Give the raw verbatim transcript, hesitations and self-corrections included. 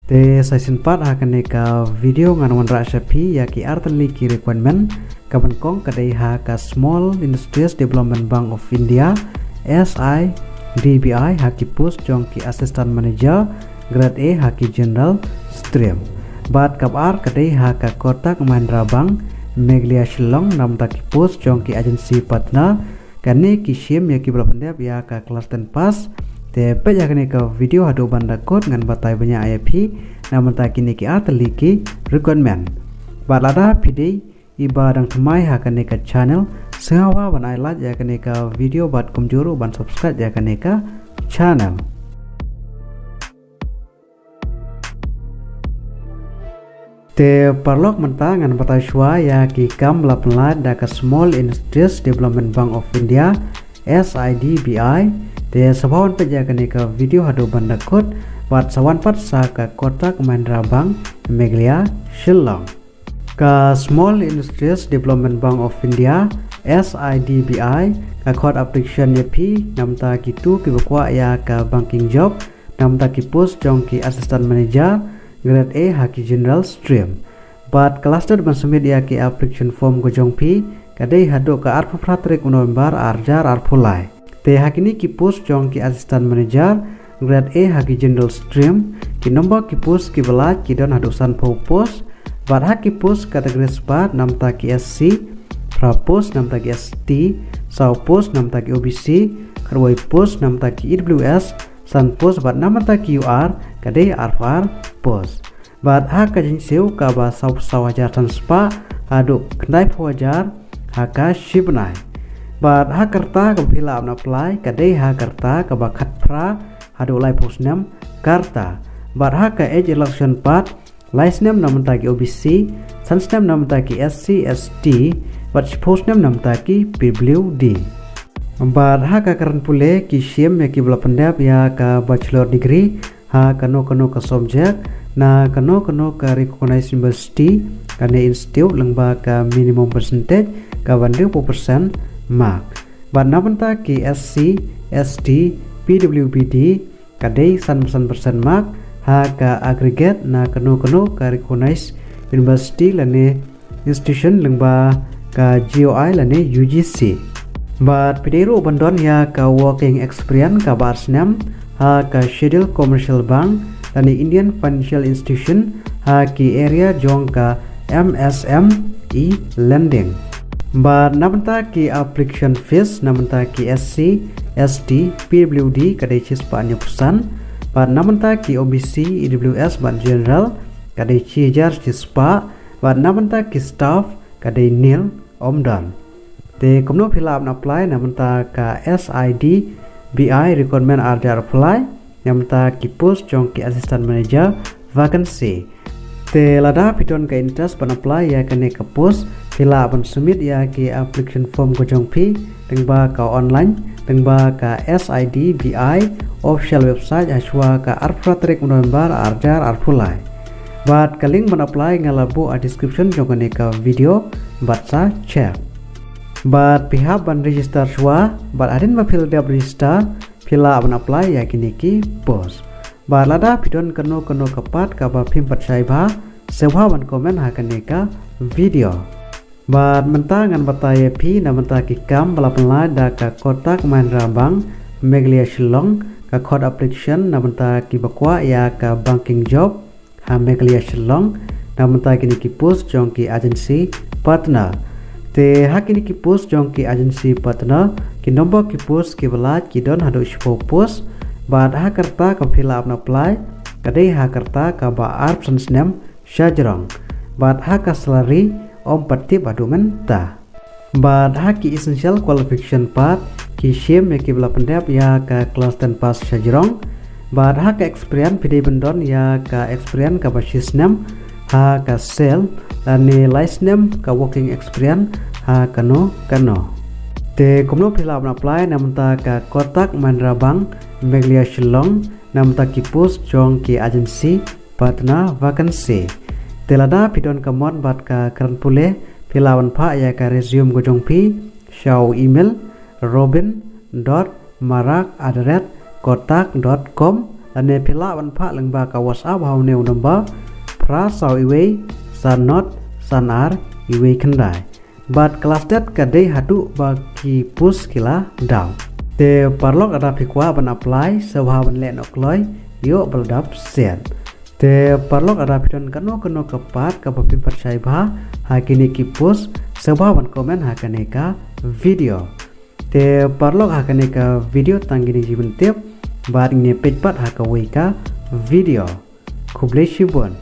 Te sa shisien pat ha kane ka video ngan wanrah sha phi ïa ki artylli ki requirement. Kaba nyngkong ka dei ha ka Small Industries Development Bank of India, S I D B I, ha ki post jong ki Assistant Manager, Grade A, ha ki General Stream. Bad kaba ar ka dei ha ka Kotak Mahindra Bank, Meghalaya Shillong, namar ki post jong ki Agency Partner. Kane ki shim ïa kiba la pyndep ïa ka class ten pass. Te peit ïa kane ka video haduh ban da kut, ngan batai bniah ïa phi namar kine ki artylli ki requirement. Bad lada phi dei iba dang thymmai ha kane ka channel, sngewbha ban ai like ïa kane ka video bad kumjuh ruh ban subscribe ïa kane ka channel. Te paralok, mynta ngan batai shuwa ïa ki kam ba la pynlait da ka Small Industries Development Bank of India, S I D B I. Te sa wan peit ïa kane ka video haduh ban da kut, bad sa wan pat sha ka Kotak Mahindra Bank, Meghalaya Shillong. Ka Small Industries Development Bank of India, S I D B I, ka khot application ïa phi namar kitu kiba kwah ïa ka banking job, namar ki post jong ki Assistant Manager, Grade A, ha ki General Stream. Bad ka last date ban submit ïa ki application form ka jong phi ka dei haduh ka arphew phra tarik u November ar hajar arphew lai. Te ha kine ki post jong ki Assistant Manager, Grade A, ha ki General Stream, ki number ki post kiba lait ki don haduh sanphew post. Bad ha ki post category spah, namar ki S C, phra post namar ki S T, saw post namar ki O B C, khatwei post namar ki E W S, san post, bad namar ki U R ka dei arphew ar post. Bad ha ka jingsiew kaba saw, saw hajar san spah haduh khyndaiphew hajar ha ka shi bnai. Bad ha ka rta kaba phi lah ban apply ka dei ha ka rta kaba khatphra haduh laiphew snem ka rta. Bad ha ka age relaxation pat, lai snem namar ki O B C, san snem namar ki S C, S T, bad shiphew snem namar ki P W D. Bad ha ka kyrdan pule ki shim ïa kiba la pyndep ïa ka bachelor degree ha kano kano ka subject na kano kano ka recognized university, kane institute, lyngba ka minimum percentage kaba hynriewphew percent mark. Bad namar ki S C, S T, P W B D ka dei san, san percent mark ha ka aggregate na kano kano ka recognized university lane institution lyngba ka G O I lane U G C. Bad phi dei ruh ban don ïa ka working experience kaba ar snem ha ka Scheduled Commercial Bank lane Indian Financial Institution ha ki area jong ka M S M E lending. Bad namar ki application fees namar ki S C, S T, P W D ka dei shispah hynñiewphew san. Bad namar ki O B C, E W S bad general ka dei shi hajar shispah. Bad namar ki staff ka dei nil, ym don. Te kumno phi lah ban apply namar ka S I D B I recruitment ar hajar arphew lai, namar ki post jong ki assistant manager vacancy. Te lada phi don ka interest ban apply ïa kane ka post, phi lah ban submit ïa ki application form ka jong phi lyngba ka online, lyngba ka S I D B I official website ha shuwa ka arphew phra tarik November ar hajar arphew lai. Bad ka link ban apply nga la buh ha description jong kane ka video, bad sa check. Bad phi hap ban register shuwa, bad hadien ba phi la dep register, phi lah ban apply ïa kine ki post. Bad lada phi don kano kano ka pat kaba phim pat shai bha, sngewbha ban comment ha kane ka video. Bad mynta ngan batai ïa phi namar ki kam ba la pynlait da ka Kotak Mahindra Bank, Meghalaya Shillong, ka khot application namar kiba kwah ïa ka banking job ha Meghalaya Shillong, namar kine ki post jong ki agency partner. Te ha kine ki post jong ki agency partner, ki number ki post kiba lait ki don haduh shiphew post, bad ha ka rta kaba phi lah ban apply ka dei ha ka rta kaba arphew san snem shajrong. Bad ha ka salary ym pat tip haduh mynta. Bad ha ki essential qualification pat, ki shim ïa kiba la pyndep ïa ka class ten pass shajrong. Bad ha ka experience phi dei ban don ïa ka experience kaba shi snem ha ka sales, lane lai snem ka working experience ha kano kano. Te kumno phi lah ban apply namar ka Kotak Mahindra Bank, Meghalaya Shillong, namar ki post jong ki agency partner vacancy. Te lada phi don ka mon bad ka kren pule, phi lah ban phah ïa ka resume ka jong phi sha u email robin dot marak at the rate kotak dot com, Lane phi lah ban phah lyngba ka WhatsApp ha une u number phra saw iwei san not san ar iwei khyndai. Bad ka last date ka dei haduh ba ki post ki la daw. Te paralok lada phi kwah ban apply sngewbha ban leh noh kloi, ïoh ba la dap siat. Te paralok lada phi don kano kano ka part kaba phi pyrshah bha ha kine ki post, sngewbha ban comment ha kane ka video. Te paralok, ha kane ka video tang kine ki ban tip, bad ngin ïa peit pat ha kawei ka video. Khublei shibun.